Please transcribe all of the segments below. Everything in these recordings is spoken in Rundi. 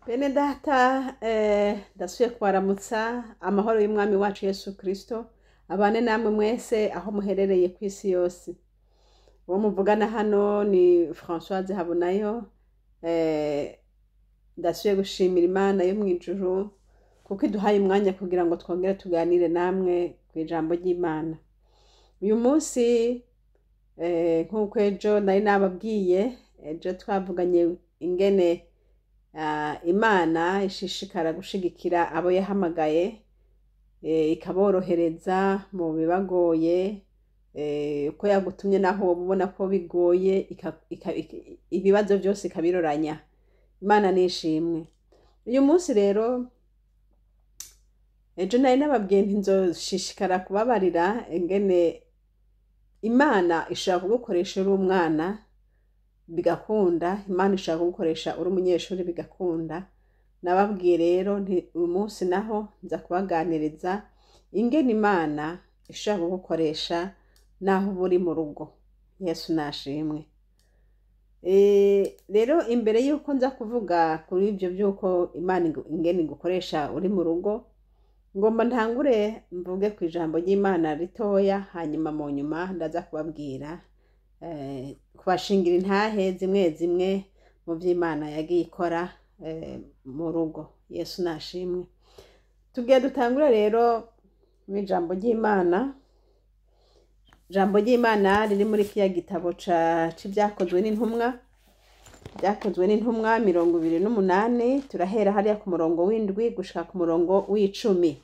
Bene data, ndasubiye kubaramutsa. Amahoro y'Umwami wacu Yesu Kristo abane namwe mwese aho muherereye ku isi yose. Uwo muvugana hano ni Françoise Habonayo. Ndasubiye gushimira Imana yo mw'ijuru kuko iduhaye umwanya kugira ngo twongere tuganire namwe ku ijambo ry'Imana. Uyu munsi, nk'uko ejo nari nababwiye, ejo twavuganye ingene Imana ishishikara gushigikira abo yahamagaye, ikaborohereza mu bibagoye, uko yagutumye naho woba ubona ko bigoye, ibibazo byose ikabiroranya. Imana nishimwe. Uyu munsi rero, ejo nari nababwiye nti nzoshishikara kubabarira ingene Imana ishobora kugukoresha uri umwana bigakunda, Imana ishobora kugukoresha uri umunyeshuri bigakunda. Nababwiye rero nti uyu munsi naho nza kubaganiriza ingene Imana ishobora kugukoresha naho uba uri mu rugo. Yesu nashimwe. Rero imbere yuko nza kuvuga kuri ibyo by'uko Imana ingene igukoresha uri mu rugo, ngomba ntangure mvuge ku ijambo ry'Imana ritoya, hanyuma mu nyuma ndaza kubabwira, kubashingira intahe zimwe zimwe mu vy'Imana yagiye ikora mu rugo. Yesu nashimwe. Tugiye dutangure rero mu ijambo ry'Imana. Ijambo ry'Imana riri muri kiya gitabo c'Ivyakozwe n'Intumwa, Vyakozwe n'Intumwa 28, turahera hariya ku murongo w'7 gushika ku murongo w'10.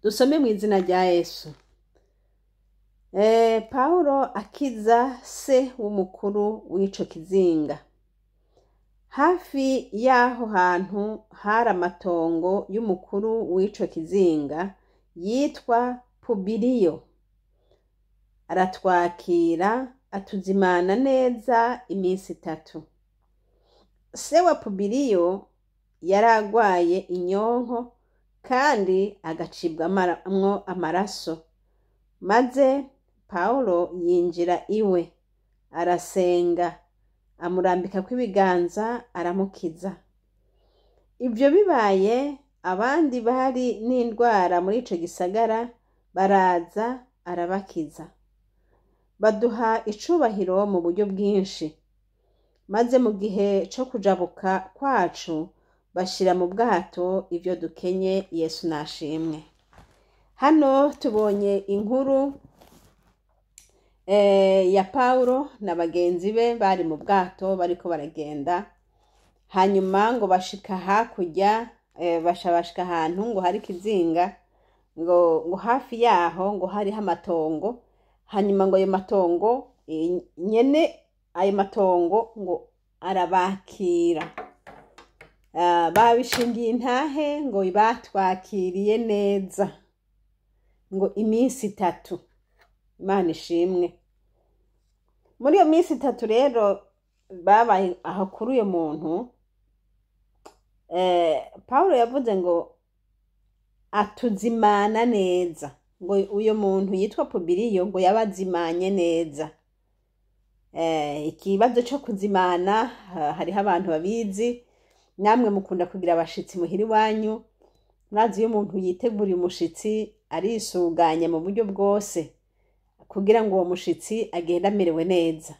Dusome mu izina rya Yesu. Pawulo akiza se w'umukuru w'ico kizinga. Hafi y'aho hantu hari amatongo y'umukuru w'ico kizinga yitwa Pubiliyo. Aratwakira, atuzimana neza iminsi 3. Se wa Pubiliyo yaragwaye inyonko kandi agacibwamwo amaraso. Maze Pawulo yinjira iwe, arasenga, amurambikako ibiganza, aramukiza. Ivyo bibaye, abandi bari n'indwara muri ico gisagara baraza, arabakiza. Baduha icubahiro mu buryo bwinshi. Maze mu gihe co kujabuka kwacu bashira mu bwato ivyo dukenye. Yesu nashimwe. Hano tubonye inkuru ya Pawulo na bagenzi be bari mu bwato bariko baragenda, hanyuma ngo bashika hakurya, bashika ahantu ngo hari ikizinga, ngo hafi yaho ngo hariho amatongo. Hanyuma ngo ayo matongo, nyene ayo matongo ngo arabakira. Babishingiye intahe ngo batwakiriye neza ngo iminsi 3. Imana ishimwe. Muri iyo minsi 3 rero babaye aho kuri uyo muntu, Pawulo yavuze ngo atuzimana neza, ngo uyo muntu yitwa Pubiliyo ngo yabazimanye neza. Ikibazo co kuzimana, hariho abantu babizi, namwe mukunda kugira abashitsi muhira iwanyu. Murazi iyo umuntu yiteguriye umushitsi arisuganya mu buryo bwose kugira ngo uwo mushitsi agende amerewe neza.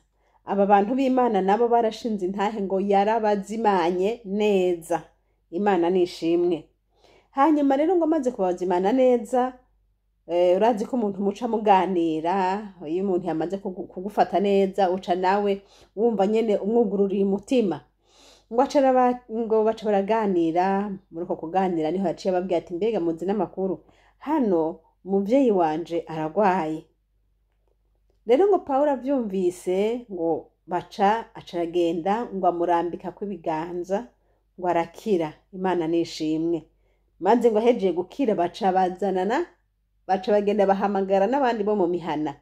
Aba bantu b'Imana nabo barashinze intahe ngo yarabazimanye neza. Imana nishimwe. Hanyuma rero ngo amaze kubazimana neza, urazi ko umuntu muca muganira, iyo umuntu yamaze kugufata neza uca nawe wumva nyene umwugururiye umutima. Ngo ngo baca baraganira. Muri uko kuganira niho yaciye ababwira ati mbega muzi n'amakuru, hano umuvyeyi wanje aragwaye. Rero ngo Pawulo avyumvise ngo baca aca aragenda ngo amurambikako ibiganza ngo arakira. Imana nishimwe. Maze ngo ahejeje gukira baca bazanana, baca bagenda bahamagara n'abandi bo mu mihana,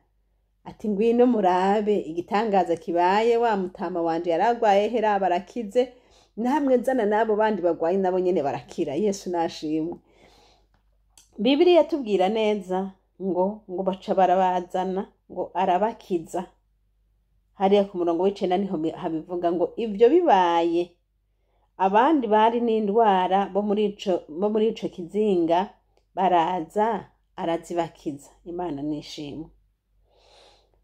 ati ngwino murabe igitangaza kibaye, wa mutama wanje yaragwaye hera barakize, namwe nzana n'abo bandi bagwaye nabo nyene barakira. Yesu nashimwe. Bibiliya tubwira neza ngo baca barabazana ngo arabakiza. Hariya ku murongo w'9 niho habivuga ngo ivyo bibaye, Abandi bari n'indwara bo muri ico kizinga baraza, arazibakiza. Imana nishimwe.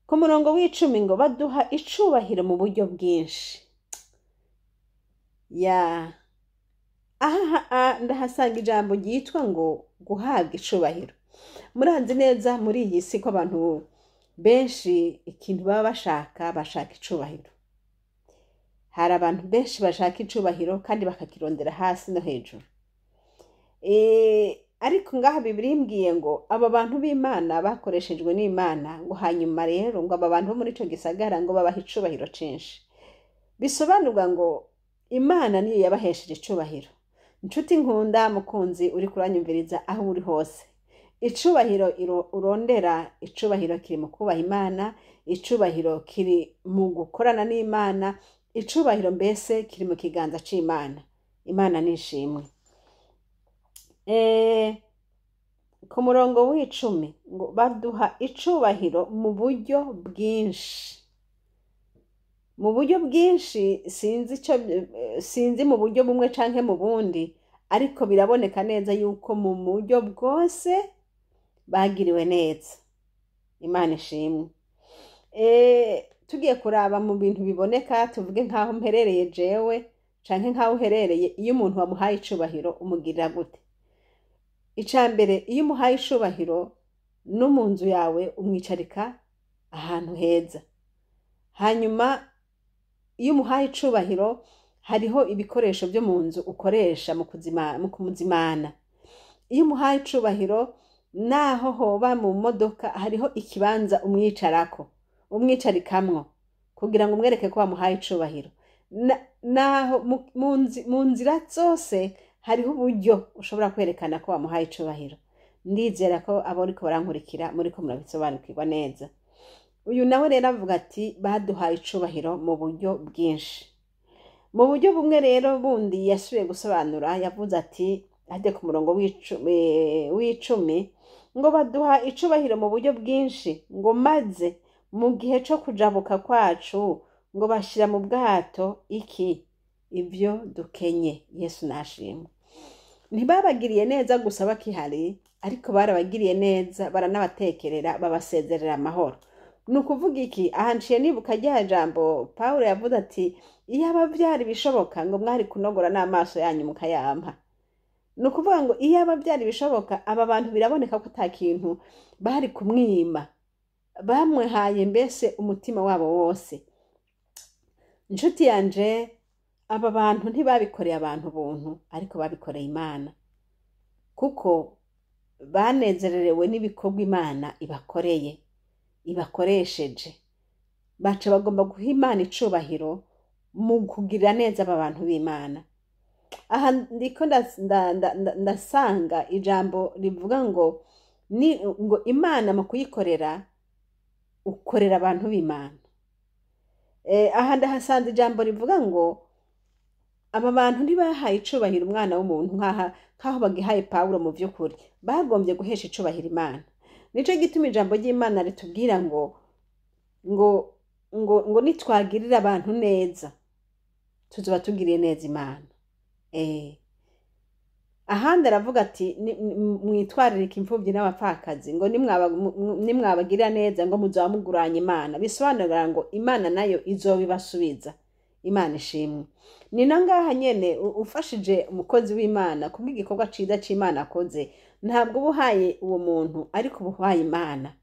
Ku murongo w'10 ngo baduha icubahiro mu buryo bwinshi. Ya aha ndahasanga ijambo ryitwa ngo guhabwa icubahiro. Murazi neza muri iyi si ko abantu benshi ikintu baba bashaka icubahiro. Hari abantu benshi bashaka icubahiro kandi bakakirondera hasi no hejuru. Ariko ngaha Bibiliya imbwiye ngo aba bantu b'Imana bakoreshejwe n'Imana, ngo hanyuma rero ngo aba bantu bo muri ico gisagara ngo babaha icubahiro cinshi. Bisobanurwa ngo Imana niyo yabahesheje icubahiro. Nshuti nkunda, mukunzi uri kuranyumviriza aho uri hose, icubahiro urondera, icubahiro kiri mu kubaha Imana, icubahiro kiri mu gukorana n'Imana, icubahiro mbese kiri mu kiganza c'Imana. Imana nishimwe. Ku murongo w'10 ngo baduha icubahiro mu buryo bwinshi. Mu buryo bwinshi, sinzi mu buryo bumwe canke mu bundi, ariko biraboneka neza yuko mu buryo bwose bagiriwe neza. Imana ishimwe. Tugiye kuraba mu bintu biboneka, tuvuge nk'aho mperereye jewe canke nk'aho uherereye, iyo umuntu wamuhaye icubahiro umugirira gute? Ica mbere, iyo umuhaye icubahiro no mu nzu yawe umwicarika ahantu heza. Hanyuma iyo umuhaye icubahiro hariho ibikoresho byo mu nzu ukoresha mu kumuzimana. Iyo umuhaye icubahiro naho hoba mu modoka hariho ikibanza umwicarako, umwicarikamwo kugira ngo umwereke ko wamuhaye icubahiro. Naho mu nzira zose hariho uburyo ushobora kwerekana ko wamuhaye icubahiro. Ndizera ko abo uriko barankurikira muriko murabisobanukirwa neza. Uyu nawe rero avuga ati baduhaye icubahiro mu buryo bwinshi. Mu buryo bumwe rero bundi yasubiye gusobanura, yavuze ati hajya ku murongo w'10 ngo baduha icubahiro mu buryo bwinshi, ngo maze mu gihe co kujabuka kwacu ngo bashira mu bwato iki ibyo dukenye. Yesu nashimwe. Ntibabagiriye neza gusa bakihari, ariko barabagiriye neza baranabatekerera, babasezerera amahoro. Ni ukuvuga iki? Aha nciye nibuka rya jambo Pawulo yavuze ati iyaba byari bishoboka ngo mwari kunogora n'amaso yanyu mukayampa. Ni ukuvuga ngo iyaba byari bishoboka, aba bantu biraboneka ko ata kintu bari kumwima, bamwihaye mbese umutima wabo wose. Inshuti yanje, aba bantu ntibabikoreye abantu buntu, ariko babikoreye Imana, kuko banezererewe n'ibikorwa Imana ibakoreye, ibakoresheje. Baca bagomba guha Imana icubahiro mu kugirira neza aba bantu b'Imana. Aha ndiko ndasanga ijambo rivuga ngo ni ngo Imana mu kuyikorera ukorera abantu b'Imana. Aha ndahasanze ijambo rivuga ngo aba bantu ntibahaye icubahiro umwana w'umuntu nk'aho bagihaye Pawulo. Mu vy'ukuri bagombye guhesha icubahiro Imana. Nico gituma ijambo ry'Imana ritubwira ngo ngo ngo ngo nitwagirira abantu neza tuzoba tugiriye neza Imana. Ahandi aravuga ati mwitwararike imfuvyi n'abapfakazi, ngo nimwabagirira neza ngo muzoba muguranye Imana. Bisobanura ngo Imana nayo izobibasubiza. Imana ishimwe. Ni na ngaha nyene ufashije umukozi w'Imana kubw'igikorwa ciza c'Imana akoze, ntabwo uba uhaye uwo muntu, ariko uba uhaye Imana.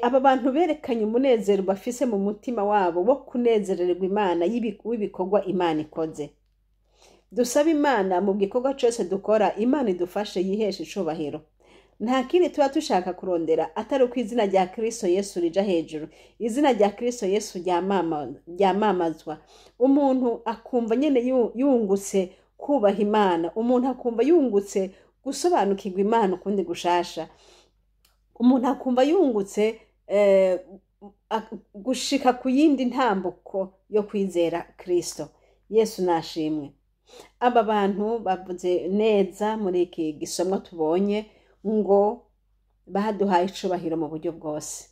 Aba bantu berekanye umunezero bafise mu mutima wabo wo kunezererwa Imana w'ibikorwa Imana ikoze. Dusaba Imana mu gikorwa cose dukora, Imana idufashe yiheshe icubahiro. Nta kindi tuba dushaka kurondera atari uko izina rya Kristo Yesu rija hejuru, izina rya Kristo Yesu ryamamazwa. Umuntu akumva nyene yungutse kubaha Imana, umuntu akumva yungutse gusobanukirwa Imana ukundi gushasha, umuntu akumva yungutse gushika ku yindi ntambuko yo kwizera Kristo Yesu. Nashimwe. Aba bantu bavuze neza muri iki gisomwa tubonye ngo baduhaye icubahiro mu buryo bwose,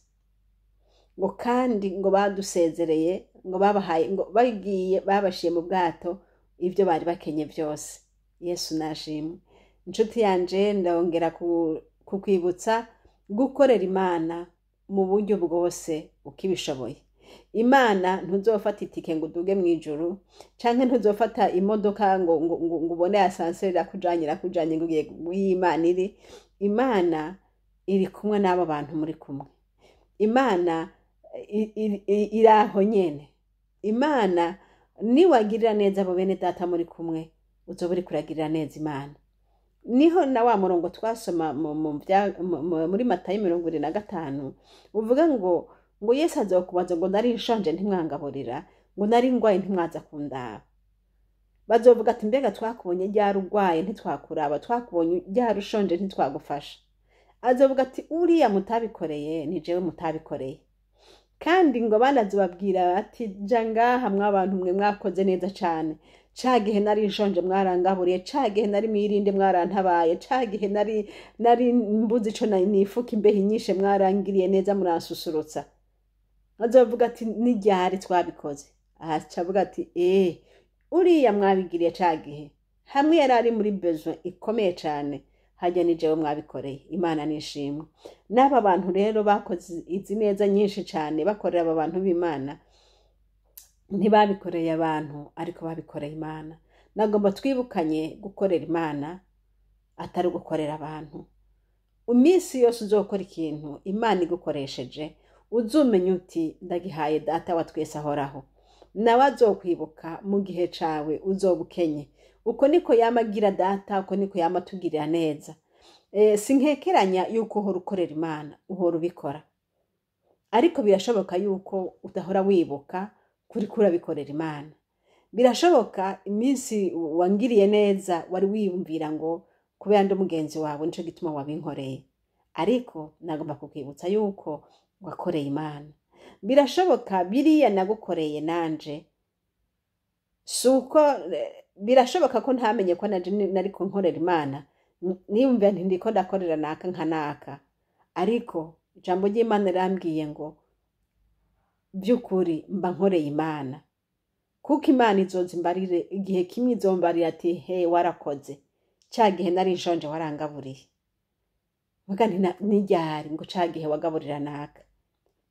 ngo kandi ngo badusezereye, ngo babahaye, ngo bagiye babashiye mu bwato Ibyo bari bakenye byose. Yesu nashimwe. Inshuti yanje, ndongera kukwibutsa gukorera Imana mu buryo bwose ukibishoboye. Imana, ntuzofata itike ngo uduge mu ijuru, canke ntuzofata imodoka ngo ubone ascenseur irakujanye ngo ugiye Imana iri. Imana iri kumwe n'abo bantu muri kumwe. Imana iri aho nyene. Imana, niwagirira neza abo bene data muri kumwe, uzoba uriko uragirira neza Imana. Niho na wa murongo twasoma muri Matayo 25 uvuga ngo Yesu azokubaza ngo: "Nari nshonje ntimwangaburira, ngo nari ngwaye ntimwaza kundaba." Bazovuga ati: "Mbega twakubonye ryari urwaye ntitwakuraba? Twakubonye ryari ushonje ntitwagufasha?" Azovuga ati: "Uriya mutabikoreye, ni jewe mutabikoreye." Kandi ngo banazobabwira ati: "Ja ngaha mwabantu mwe mwakoze neza cane. Ca gihe nari nshonje mwarangaburiye, ca gihe nari mwirinde mwarantabaye, ca gihe nari mbuze ico nifuka imbeho inyishe mwarangiriye neza muransusurutsa." Azovuga ati: "Ni ryari twabikoze?" Aca avuga ati: "Uriya mwabigiriye ca gihe hamwe yari ari muri besoin ikomeye cane, harya ni jewe mwabikoreye." Imana nishimwe. N'aba bantu rero bakoze izi neza nyinshi cane bakorera aba bantu b'Imana, ntibabikoreye abantu, ariko babikoreye Imana. Nagomba twibukanye gukorera Imana atari gukorera abantu. Iminsi yose uzokora ikintu Imana igukoresheje, uzumenya uti: "Ndagihaye Data wa twese ahoraho." Nawe azokwibuka mu gihe cawe uzoba ukenye. Uko niko yama agira Data, uko niko yama atugirira neza. Sinkekeranya yuko uhora ukorera Imana, uhora ubikora, ariko birashoboka yuko udahora wibuka kuriko urabikorera Imana. Birashoboka iminsi wangiriye neza wari wiyumvira ngo kubera ndi mugenzi wawe nico gituma wabinkoreye, ariko nagomba kukwibutsa yuko wakoreye Imana. Birashoboka biriya nagukoreye nanje si uko birashoboka ko ntamenye ko naje nariko nkorera Imana, niyumvira nti ndiko ndakorera naka nka naka, ariko ijambo ry'Imana rirambwiye ngo by'ukuri mba nkoreye Imana, kuko Imana izoza imbarire igihe kimwe, izombarira ati: "He, warakoze, ca gihe nari nshonje warangaburiye." Mvuga nti: "Ni ryari?" Ngo: "Ca gihe wagaburira naka."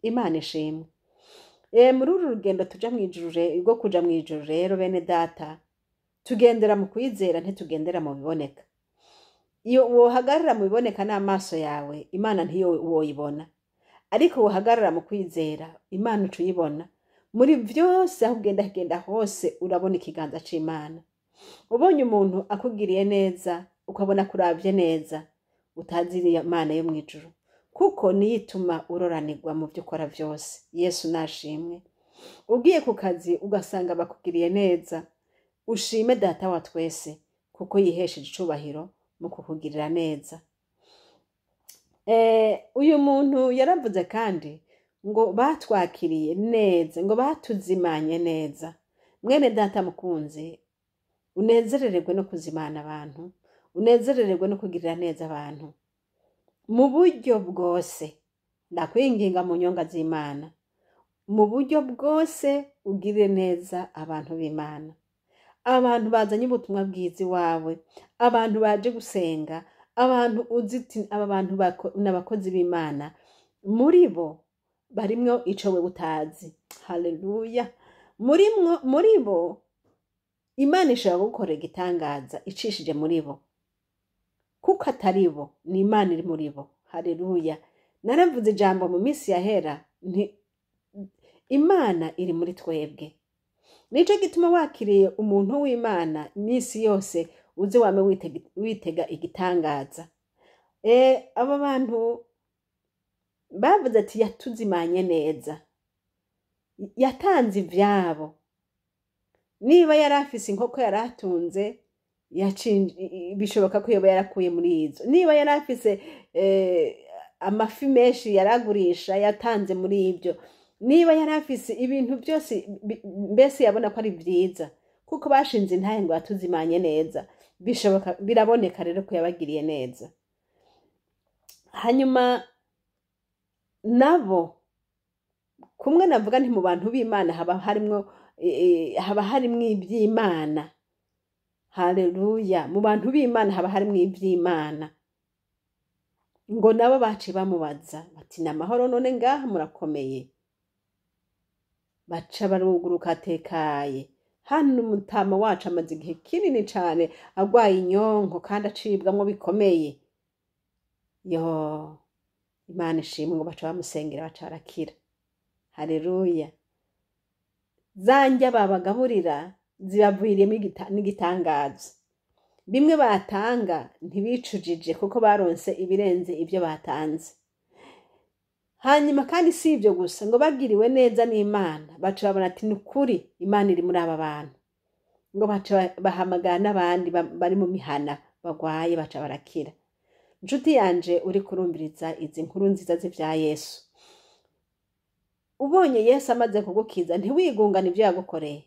Imana ishimwe. Muri uru rugendo tuja mw'ijuru rwo kuja mw'ijuru rero, bene data, tugendera mu kwizera, ntitugendera mu biboneka. Iyo wohagarara mu biboneka n'amaso yawe, Imana ntiyo woyibona, ariko wohagarara mu kwizera, Imana uca uyibona muri vyose. Aho ugenda genda hose urabona ikiganza c'Imana. Ubonye umuntu akugiriye neza, ukabona kuravye neza, utaziriye Imana yo mw'ijuru, kuko niyo ituma uroranirwa mu vyo ukora vyose. Yesu nashimwe. Ugiye ku kazi ugasanga bakugiriye neza, ushime Data wa twese, kuko yihesheje icubahiro mu kukugirira neza. Uyu muntu yaravuze kandi ngo batwakiriye neza, ngo batuzimanye neza. Mwene data mukunzi, unezerererwe no kuzimana abantu, unezerererwe no kugirira neza abantu mu buryo bwose. Ndakwinginga mu nyonga z'Imana, mu buryo bwose ugirire neza abantu b'Imana, abantu bazanye ubutumwa bwiza iwawe, abantu baje gusenga, abantu uzi uti aba bantu ni abakozi b'Imana. Muri bo barimwo ico wewe utazi. Haleluya! Muri bo Imana ishobora gukorera igitangaza icishije muri bo, kuko atari bo, ni Imana iri muri bo. Haleluya! Naravuze ijambo mu minsi yahera nti Imana iri muri twebwe. Nico gituma wakiriye umuntu w'Imana, iminsi yose uze wame witega igitangaza. Abo bantu bavuze ati: "Yatuzimanye neza, yatanze ivyabo." Niba yari afise inkoko yari atunze, bishoboka ko yoba yarakuye muri izo. Niba yari afise amafi menshi yaragurisha, yatanze muri ibyo. Niba yari afise ibintu byose, mbese yabona ko ari byiza, kuko bashinze intahe ngo yatuzimanye neza. Bishoboka, biraboneka rero ko yabagiriye neza. Hanyuma nabo kumwe navuga nti mu bantu b'Imana haba harimwo iby'Imana. Haleluya! Mu bantu b'Imana haba harimwo ivy'Imana. Ngo nabo baciye bamubaza bati: "Ni amahoro none ngaha, murakomeye?" Baca baruguruka atekaye. Hano umutama wacu amaze igihe kinini cane agwaye inyonko kandi acibwamwo bikomeye. Yo, Imana ishimwe! Ngo baca bamusengera, baca barakira. Haleluya! Za ndya babagaburira zibaviriyemo n'igitangaza. Bimwe batanga ntibicujije, kuko baronse ibirenze ibyo batanze. Hanyuma kandi si ibyo gusa, ngo bagiriwe neza n'Imana, baca babona ati: "Ni ukuri Imana iri muri aba bantu." Ngo baca bahamagara n'abandi bari mu mihana bagwaye, baca barakira. Nshuti yanje uri kurumviriza izi nkuru nziza z'ivya Yesu, ubonye Yesu amaze kugukiza, ntiwigungane ibyo yagukoreye.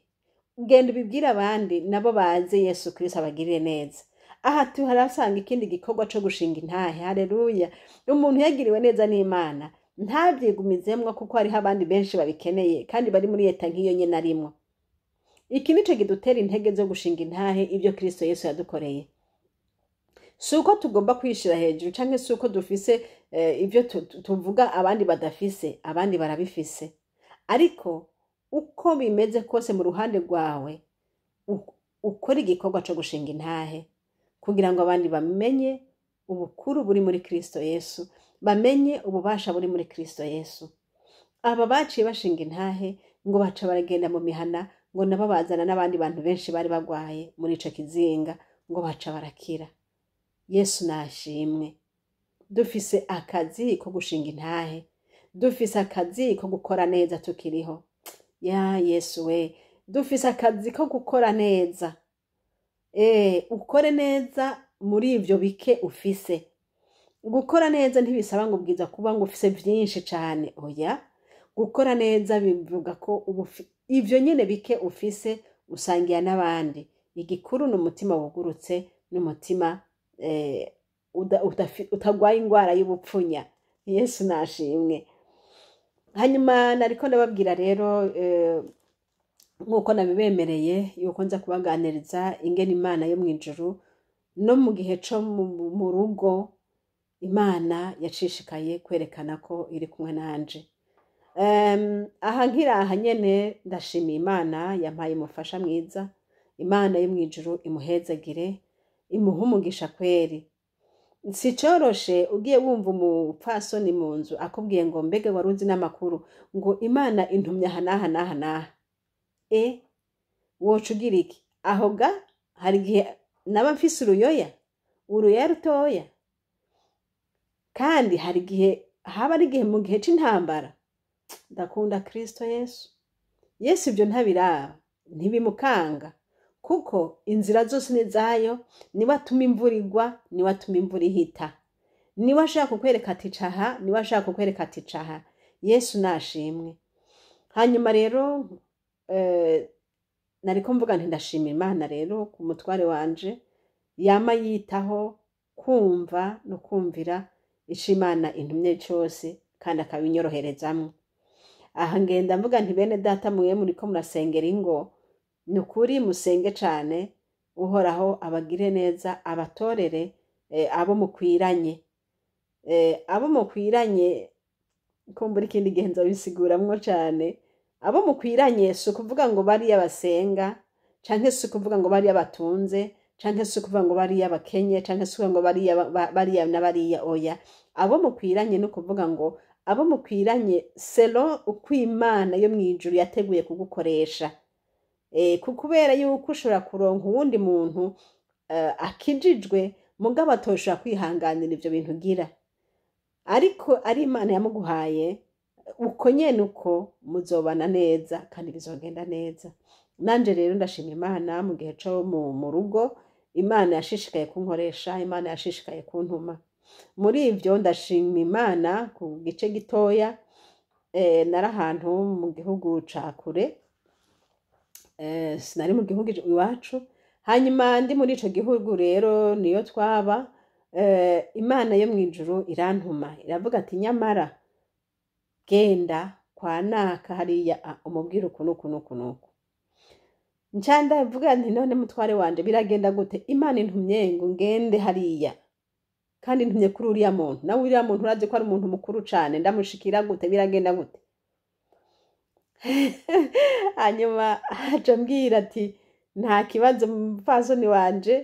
Genda ubibwire abandi, nabo baze Yesu Kristo abagirire neza. Aha tuharasanga ikindi gikorwa co gushinga intahe. Haleluya! Umuntu yagiriwe neza n'Imana ntabyigumizemwo, kuko hariho abandi benshi babikeneye kandi bari muri leta nk'iyo nyene arimwo. Iki nico kidutera intege zo gushinga intahe ibyo Kristo Yesu yadukoreye. Si uko tugomba kwishira hejuru, canke si uko dufise ibyo tuvuga abandi badafise. Abandi barabifise, ariko uko bimeze kose, mu ruhande rwawe ukora igikorwa co gushinga intahe kugira ngo abandi bamenye ubukuru buri muri Kristo Yesu, bamenye ububasha buri muri Kristo Yesu. Aba baciye bashinga intahe, ngo baca baragenda mu mihana, ngo nabo bazana n'abandi bantu benshi bari bagwaye muri ico kizinga, ngo baca barakira. Yesu nashimwe! Dufise akazi ko gushinga intahe, dufise akazi ko gukora neza tukiriho. Ya Yesu we, dufise akazi ko gukora neza. Ukore neza muri ivyo bike ufise. Gukora neza ntibisaba ngo ubwiza kuba ngo ufise vyinshi cane, oya. Gukora neza bivuga ko ivyo nyene bike ufise usangiye n'abandi. Igikuru ni umutima wugurutse, n'umutima utagwaye ingwara y'ubupfunya. Yesu nashimwe! Hanyuma nariko ndababwira rero, nk'uko nabibemereye yuko nza kubaganiriza ingene Imana yo mw'ijuru no mu gihe co mu rugo Imana yacishikaye kwerekana ko iri kumwe nanje. Aha nkiri aha nyene, ndashimiye Imana yampaye umufasha mwiza. Imana yo mw'ijuru imuhezagire, imuhe umugisha kweri. Si coroshe ugiye wumva umupfasoni mu nzu akubwiye ngo: "Mbega wari uzi n'amakuru ngo Imana intumye aha n'aha n'aha n'aha?" Woca ugira iki aho ga? Hari igihe naba mfise uruyoya, uruyoya rutoya, kandi hari igihe haba ari igihe mu gihe c'intambara. Ndakunda Kristo Yesu. Yesu ibyo ntabiraba, ntibimukanga, kuko inzira zose ni zayo. Niwe atuma imvura igwa, niwe atuma imvura ihita, niwe ashaka kukwereka ati: "Caha", niwe ashaka kukwereka ati: "Caha". Yesu nashimwe! Hanyuma rero nariko mvuga nti ndashima Imana rero ku mutware wanje yama yitaho kumva no kumvira ico Imana intumye cose, kandi akabinyoroherezamwo. Aha ngenda mvuga nti: bene data mwe muriko murasengera ingo, ni ukuri musenge cane, Uhoraho abagire neza, abatorere abo mukwiranye. Abo mukwiranye, kumbura ikindi gihe nzobisiguramwo cane. Abo mukwiranye si ukuvuga ngo bariya basenga, canke si ukuvuga ngo bariya batunze, canke si ukuvuga ngo bariya bakenye, canke si ukuvuga ngo bariya bariya na bariya, oya. Abo mukwiranye ni ukuvuga ngo abo mukwiranye selon uko Imana yo mw'ijuru yateguye kugukoresha. Kubera yuko ushobora kuronka uwundi muntu akijijwe, mugabo atoshobora kwihanganira ivyo bintu ugira, ariko ari Imana yamuguhaye uko nyene, uko muzobana neza kandi bizogenda neza. Nanje rero ndashima Imana, mu gihe co mu rugo Imana yashishikaye kunkoresha, Imana yashishikaye kuntuma. Muri ivyo ndashima Imana ku gice gitoya. Nari ahantu mu gihugu ca kure, sinari mu gihugu iwacu. Hanyuma ndi muri ico gihugu rero niyo twaba, Imana yo mw'ijuru irantuma, iravuga ati: "Nyamara genda kwa naka hariya, umubwire uku n'uku n'uku n'uku." Nca ndavuga nti: "None mutware wanje, biragenda gute? Imana intumye ngo ngende hariya, kandi ntumye kuri uriya muntu, nawe uriya muntu urazi ko ari umuntu mukuru cane, ndamushikira gute? Biragenda gute?" Hanyuma aca ambwira ati: "Nta kibazo, mupfasoni wanje,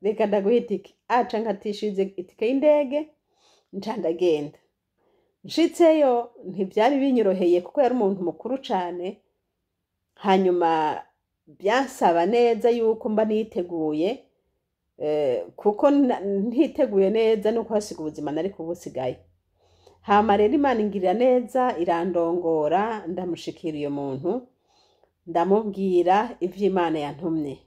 reka ndaguha itike." Aca nkatishiriza itike y'indege, nca ndagenda. Nshitseyo ntivyari binyoroheye, kuko yari umuntu mukuru cane. Hanyuma byansaba neza yuko mba niteguye, kuko ntiteguye neza no kuhasiga ubuzima nari kubusigaye. Hama rero Imana ingirira neza, irandongora, ndamushikira uyo muntu, ndamubwira ivyo Imana yantumye.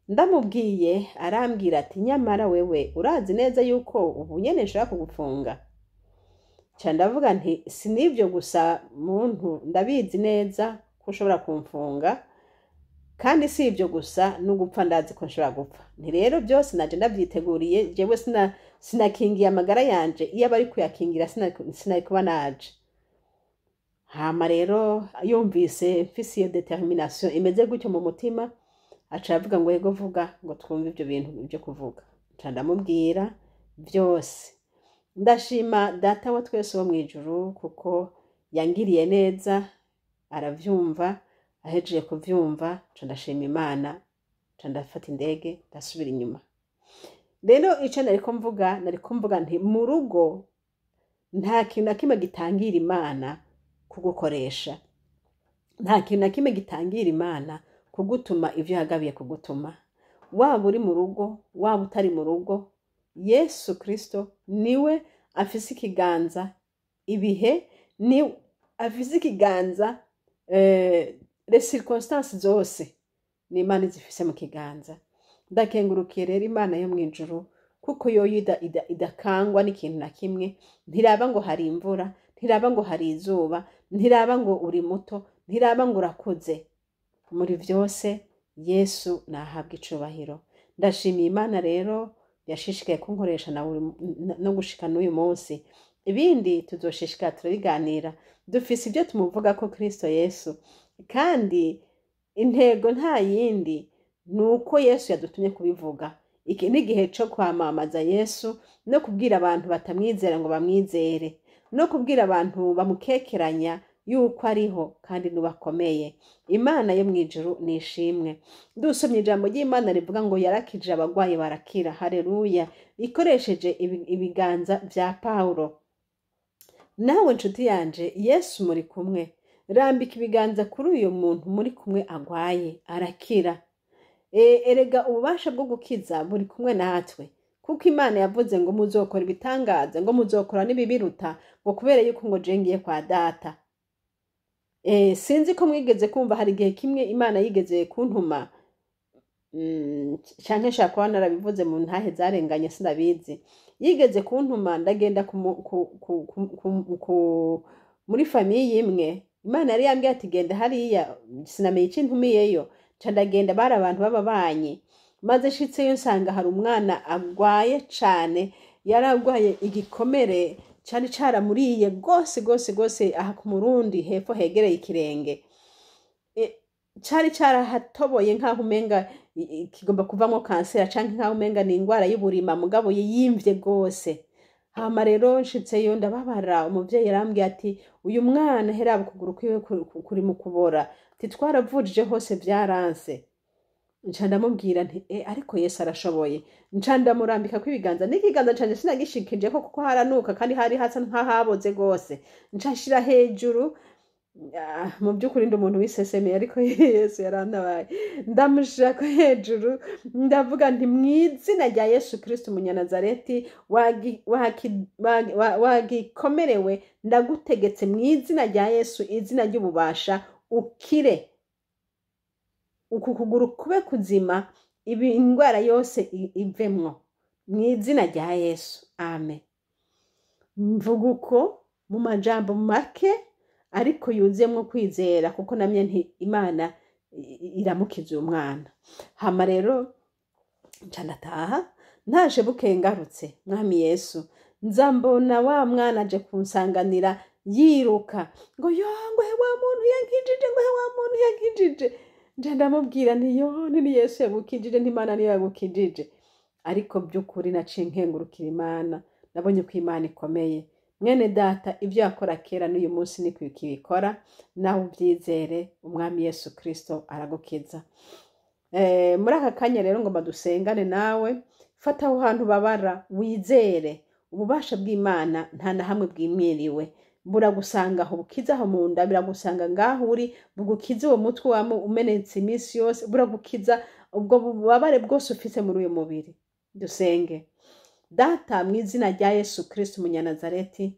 Ndamubwiye, arambwira ati: "Nyamara wewe urazi neza yuko ubu nyene nshobora kugufunga." Nca ndavuga nti: "Si n'ivyo gusa muntu, ndabizi neza ko ushobora kumfunga, kandi si ibyo gusa, no gupfa ndazi ko nshobora gupfa." Nti rero byose naje ndavyiteguriye, jewe sinakingiye amagara yanje, iyo aba ari kuyakingira sinari kuba naje. Hama rero yumvise mfise iyo détermination imeze gutyo mu mutima, aca aravuga ngo: "Yego, vuga ngo twumve ibyo bintu byo kuvuga." Nca ndamubwira byose. Ndashima Data wa twese wo mw'ijuru, kuko yangiriye neza, aravyumva. Ahejeje kuvyumva, nca ndashima Imana, nca ndafata indege, ndasubira inyuma. Rero ico nariko mvuga nti mu rugo nta kintu na kimwe gitangira Imana kugukoresha, nta kintu na kimwe gitangira Imana kugutuma ivyo yagabiye kugutuma. Waba uri mu rugo, waba utari mu rugo, Yesu Kristo niwe afise ikiganza ibihe, ni afise ikiganza les circonstances zose, ni Imana izifise mu kiganza. Ndakengurukiye rero Imana yo mw'ijuru, kuko yoyo idakangwa n'ikintu na kimwe. Ntiraba ngo hari imvura, ntiraba ngo hari izuba, ntiraba ngo uri muto, ntiraba ngo urakuze. Muri vyose Yesu nahabwa icubahiro. Ndashimiye Imana rero yashishikaye kunkoresha no gushika n'uyu munsi. Ibindi tuzoshishikara turabiganira, dufise ibyo tumuvuga ko Kristo Yesu, kandi intego nta yindi, ni uko Yesu yadutumye kubivuga. Iki ni igihe cyo kwamamaza Yesu, no kubwira abantu batamwizera ngo bamwizere, no kubwira abantu bamukekeranya yuko ariho kandi nubakomeye. Imana yo mw'ijuru nishimwe. Dusomye ijambo ry'Imana rivuga ngo yarakije abagwayi barakira, haleluya, ikoresheje ibiganza vya Pawulo. Nawe nshuti yanje, Yesu muri kumwe, rambika ibiganza kuri uyu muntu muri kumwe agwaye, arakira. Erega ububasha bwo gukiza buri kumwe natwe, kuko Imana yavuze ngo muzokora ibitangaza, ngo muzokora n'ibibiruta, ngo kubera yuko ngo je ngiye kwa Data. Sinzi ko mwigeze kumva, hari igihe kimwe Imana yigeze kuntuma, canke nshobora kuba narabivuze mu ntahe zarenganye, sindabizi. Yigeze kuntuma, ndagenda muri famille imwe. Imana yari yambwiye ati: "Genda hariya." Sinamenye ico intumiyeyo, nca ndagenda. Bari abantu b'ababanyi. Maze nshitseyo nsanga hari umwana agwaye cane, yari agwaye igikomere cari caramuriye gose gose gose aha ku murundi hepfo hegereye ikirenge. Cari carahatoboye nk'aho umenga kigomba kuvamwo kanseri, canke nk'aho umenga ni ingwara y'uburima, mugabo yiyimvye gose. Hama rero nshitseyo ndababara. Umuvyeyi arambwiye ati: "Uyu mwana, heraba ukuguru kwiwe kuri mu kubora." Ati: "Twaravujije hose vyaranse." Nca ndamubwira nti: "Ariko Yesu arashoboye." Nca ndamurambikako ibiganza, n'ikiganza canje sinagishikijeko kuko haranuka kandi hari hasa nk'ahaboze gose. Nca nshira hejuru. Mu by'ukuri ndi umuntu w'isesemeye, ariko Yesu yarantabaye. Ndamushirako hejuru, ndavuga nti: "Mu izina rya Yesu Kristo umunyanazareti, wagikomerewe, ndagutegetse mu izina rya Yesu, izina ry'ububasha, ukire, uku kuguru kube kuzima, ibi indwara yose ivemwo mu izina rya Yesu, amen." Mvuga uko mu majambo make ariko yuzuyemwo kwizera, kuko namye nti Imana iramukiza uyu mwana. Hama rero nca ndataha. Ntaje bukeye ngarutse, Mwami Yesu, nza mbona wa mwana aje kunsanganira yiruka ngo: "Yo, ngo he wa muntu yankijije, ngo he wa muntu yankijije." Nje ndamubwira nti yo, ni Yesu yagukijije, n'Imana niyo yagukijije. Ariko by'ukuri naciye nkengurukira Imana, nabonye ko Imana ikomeye. Mwene data, ibyo yakora kera n'uyu munsi niko ikibikora, nawe ubyizere, Umwami Yesu Kristo aragukiza. Muri aka kanya rero ngomba dusengane nawe. Fata aho hantu babara, wizere ububasha bw'Imana, nta na hamwe bwimiriwe. Buragusanga aho, bukiza aho mu nda, biragusanga ngaho uri, bugukiza uwo mutwe wama umenetse iminsi yose, buragukiza ubwo bubabare bwose ufite muri uyu mubiri. Dusenge. Data, mu izina rya Yesu Kristo Umunyanazareti,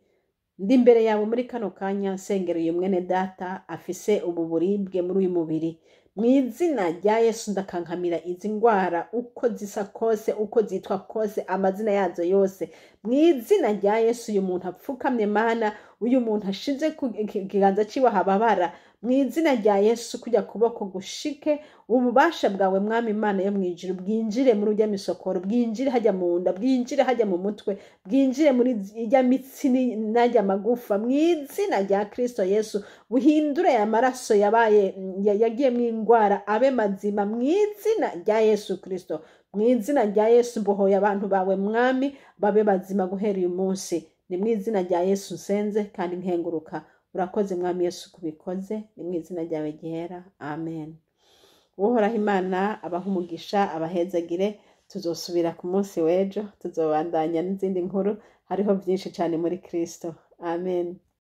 ndi imbere yawe muri kano kanya nsengera uyu mwene data afise ubu buribwe muri uyu mubiri. Mu izina rya Yesu ndakankamira izi ndwara uko zisa kose, uko zitwa kose, amazina yazo yose. Mu izina rya Yesu, uyu muntu apfukamye, Mana, uyu muntu ashize ku kiganza ciwe ahababara, mu izina rya Yesu kujya kuboko gushike ububasha bwawe, Mwami Imana yo mu ijuru, bwinjire muri urya misokoro, bwinjire hajya mu nda, bwinjire hajya mu mutwe, bwinjire muri ijya mitsi n'ajya magufa. Mu izina rya Kristo Yesu, buhindure aya maraso yabaye yagiyemwo ingwara abe mazima, mu izina rya Yesu Kristo. Mu izina rya Yesu mbohoye abantu bawe, Mwami, babe bazima guhera uyu munsi. Ni mu izina rya Yesu nsenze kandi nkenguruka. Urakoze, Mwami Yesu, kubikoze. Ni mu izina ryawe ryera, amen. Uhoraho Imana abaha umugisha, abahezagire. Tuzosubira ku munsi w'ejo, tuzobandanya n'izindi nkuru. Hariho byinshi cyane muri Kristo. Amen.